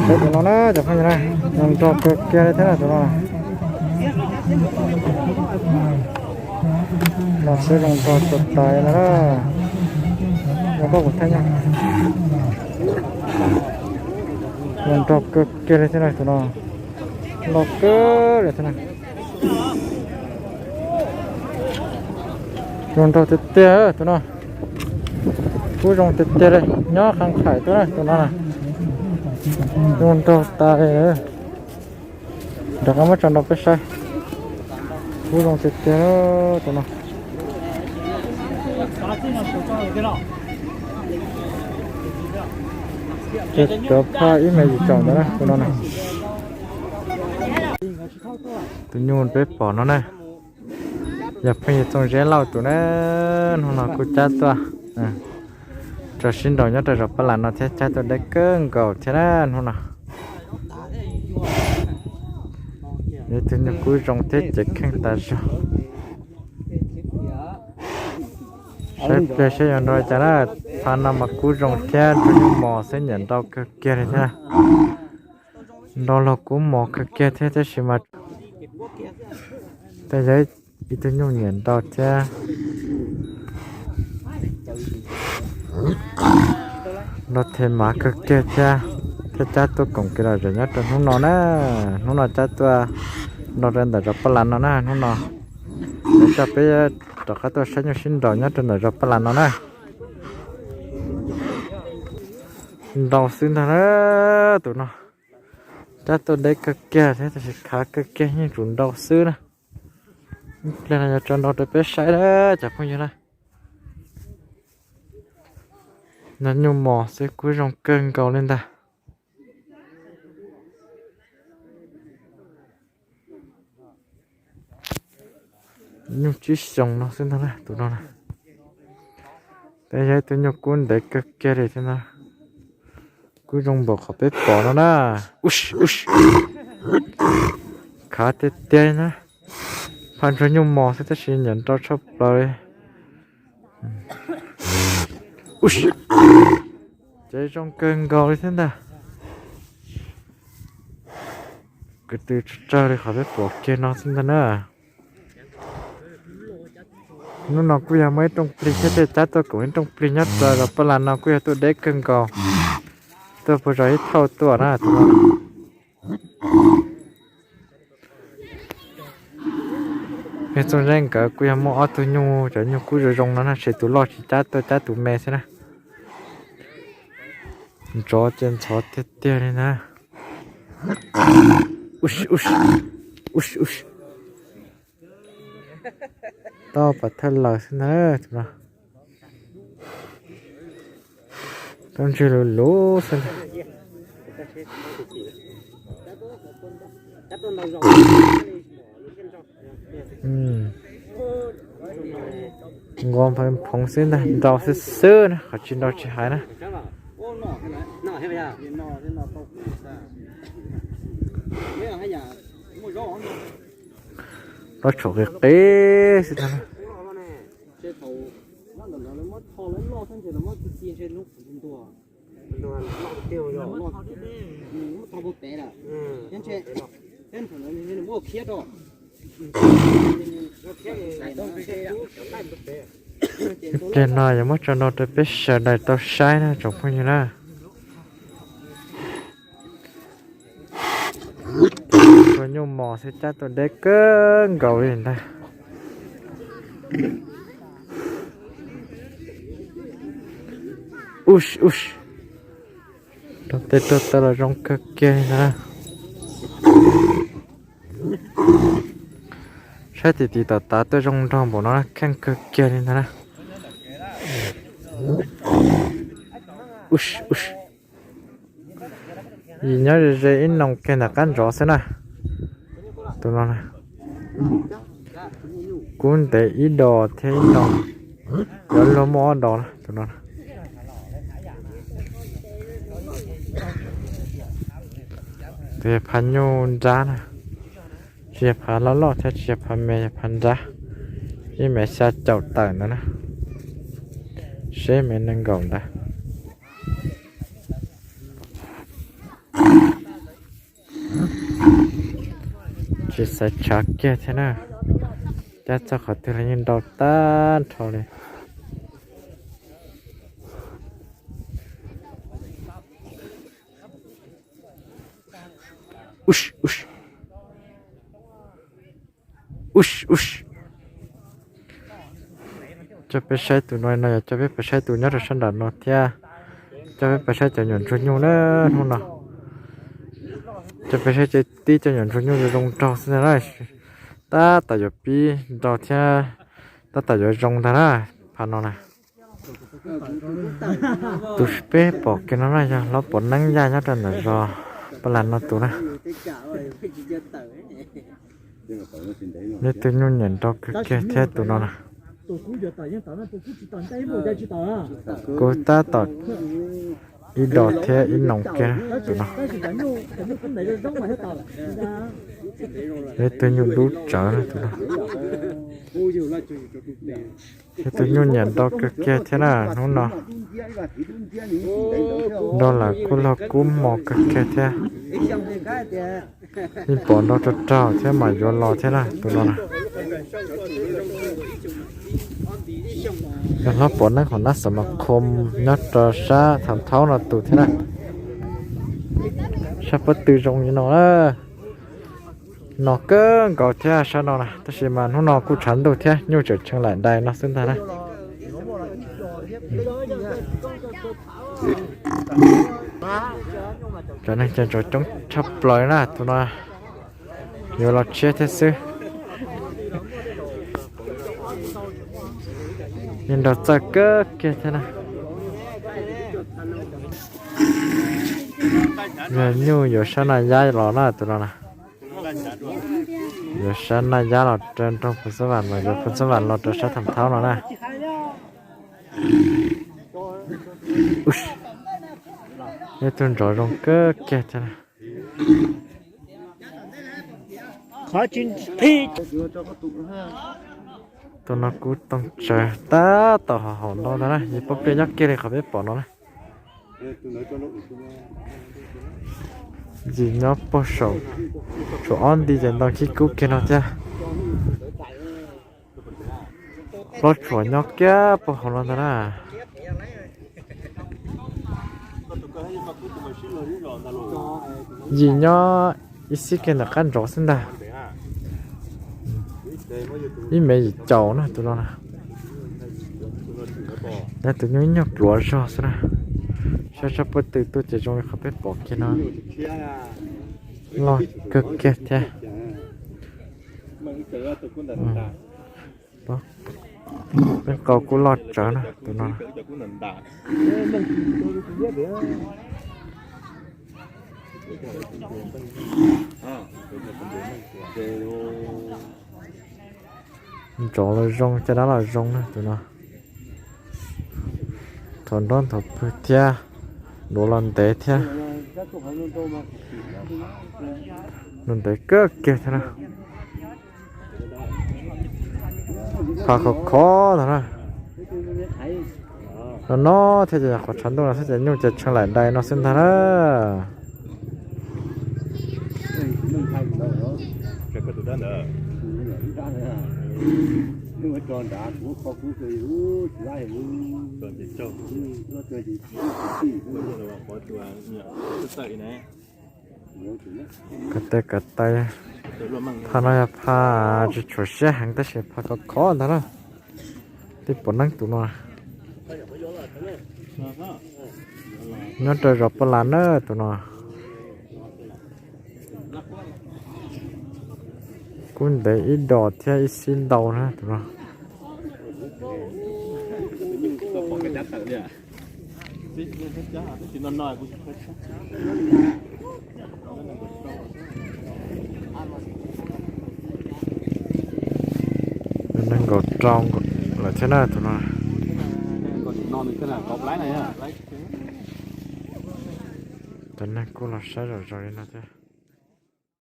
Saib tus no na cov phooj ywg na, zoo nraug kawg kiag li thiab na tus no. Los xwb zoo nraug txaus tas li na. Los koj kuv thaij nyob. Zoo nraug kawg kiag li thiab na tus no. Los kawg li thiab na. Zoo nraug tiag tiag tus no. Kub zoo tiag tiag li, nyob qhov nqhaim tuaj na tus no na. Zoo nraug tas li. Rov qab muab tso nrau peb saib. Kub zoo tiag tiag tus no. Ces cov phaj ib me yim caum ntawd na tus no na. Tus nyuj peb pom no na, yog pheej yog Txooj Zeb Lauj tus na. Hnub no kuj cab tuaj tso sib nraus nyob rau zos Paj Las no thiab, cab tuaj deb kawg nkaus thiab na hnub no. Ib tug nyuj kub zoo thiab cev kheej tas zog. Saib pliag saib yuav nrau cas na. Phaj no mas kub zoo thiab ntsuag nyuj mos xwb, nyiam nrau kawg kiag li thiab. Nrau los kub mos kawg kiag thiab tab sis mas tej yog ib tug nyuj nyiam nrau thiab. Nrau them mav kawg kiag thiab, thiab cab tuaj koom kev lom zem nyob rau hnub no na. Hnub no cab tuaj nrau rau ntawm zos Paj Las no na hnub no. Lawv coj peb rov qab tuaj saib nyuj sib nraus nyob rau ntawm zos Paj Las no na. Nrau xwb ntag na tus no. Cab tuaj deb kawg kiag thiab tab sis khav kawg kiag yeej tsum nrau xwb na. Ib pliag no yuav tso nrau rau peb saib na cov phooj ywg na. Nrau nyuj mos xwb kub zoo kawg nkaus li ntag. Nyuj tsib xyoos no xwb ntag na tus no na. Tej yog ib tug nyuj kub ntev kawg kiag li thiab ntag. Kub zoo npaum qhov peb pom no na. Khav tiag tiag na. Phaj ntsuag nyuj mos xwb tab sis nyiam nrau tshaj plaws li. Ces zoo kawg nkaus li thiab ntag. Kwv tw tsawg li qhov peb pom kiag no xwb ntag na. Hnub no kuj yog muaj ib rooj plig thiab, tej cab tuaj koom ib rooj plig nyob rau zos Paj Las no kuj yog tuaj deb kawg nkaus. Tuaj puag zos ib thauj tuaj na tus no. Peb Txooj Zeb nkawd kuj yog muaj ob tug nyuj, cov nyuj kub zoo zoo no na, ces tus loj tsis cab tuaj, cab tus me xwb na. Ntsov ces ntxhov tiag tiag li na. Tau pas thawj laws xwb na tus no. Tau ntswg luv luv xwb ntag. Nqos phoov xwb ntag, nrau xwb xwb na, qhov tsis nrau tsis hais na. Plaub tshuam qis qis xwb ntag. Ib pliag no yuav muab tso nrau rau peb sawv daws tau saib na tsoom phooj ywg na. Tus nyuj mos xwb cab tuaj deb kawg nkaus li ntag. Ub ub, rau tes rau taw los zoo kawg kiag li ntag na. Saib tim tim tom tav tuaj zoo nraug npaum no na, kheej kawg kiag li ntag na. Ub ub. Yim nyob ze ze ib noo kiag ntawm qab ntsov xwb na. Tus no na, kub ntev ib dos thiab ib noo, yuav luag muaj ob dos na tus no. Tus yog phav nyuj nrab na, tsis yog phav loj loj thiab tsis yog phav me, yog phav nrab, ib mev xya caum tawm ntawd na, seb mev nees nkaum ntawd. Tsis xaiv tshav kiag thiab na, cab txog qhov twg los yeej nrau tag nrho li. Coj peb saib tus no, no yog coj peb pais saib tus nyob rau sab nram no thiab. Coj peb pais saib cov nyuam ntsuag nyuj na hnub no. Coj peb saib tib cov nyuam ntsuag nyuj zoo nraug xwb ntag na. Tab tom yuav pib nrau thiab tab tom yuav zoo ntag na, phav no na. Tus peb pom kiag no na yog hlob Pov Neeb Yaj nyob rau ntawm zos Paj Las no tus na. Ib tug nyuj nyiam nrau kawg kiag thiab tus no na. Kuv tab tom ib dos thiab ib noos kiag tus no. Ib tug nyuj dub tsawv na tus no. Ib tug nyuj nyiam nrau kawg kiag thiab na hnub no. Nrau lawm kuj log kub mos kawg kiag thiab. Yeej pom nrau rau raug thiab mam yuav los thiab na tus no na. Yog hlob Pov Neeb hauv nab xav mas khom nyob rau sab Tham Thaub no tus thiab na. Sab pob tw zoo li no na. No kawg nkaus thiab sab no na, tab sis mas hnub no kuj tshav ntuj thiab nyuj tseem tshee laim dais no xwb ntag na. Cov neeg ces coob tshaj plaws na tus no, yuav los tshiab thiab xwb. Yeej nrau txawj kawg kiag thiab na. Yog nyuj yuav sab Naj Yab los na tus no na. Yuav sab Naj Yab los rau nroog Phu Xab Vam mas yuav Phu Xab Vam los rau sab Tham Thaub no na. Ib tug ntsov zoo kawg kiag thiab. Tus no kuj toog tsawv tab tom haum ntau ntag na, yim poj pliag nyob kiag li qhov peb pom no na. Yim nyob puag saum, tshuav ob nti ces ntau khib kub kiag no thiab. Plaub tshuam nyob kiag puag hauv no ntag na. Yim nyob ib xib kiag ntawm qab ntsov xwb ntag. Ib mev yim caum na tus no na. Nyob tus nyuj nyuag pluav zog xwb na. Saib sab puab tw tuaj ces zoo li qhov peb pom kiag no. Loj kawg kiag thiab. Peb qau kuj loj tsawv na tus no. Ntsov los zoo, caj dab los zoo na tus no. Thaum nrob thaum pw thiab, duav los ntev thiab. Los ntev kawg kiag thiab na. Pha khov khov ntag na. No no thiab ces qhov tshav ntuj no thiab ces nyuj ces tshee laim dais no xwb ntag na. Kav tais kav tais, pha no yog pha tsis tshua siab heev tab sis pha khov khov ntag na. Tij Pov Neeb tus no nyob rau zos Paj Las na tus no. Kuj ntev ib dos thiab ib xib ntau na tus no. Nees nkaum rau lawm thiab na tus no. Cov neeg kuj los saib zom zaws li no thiab.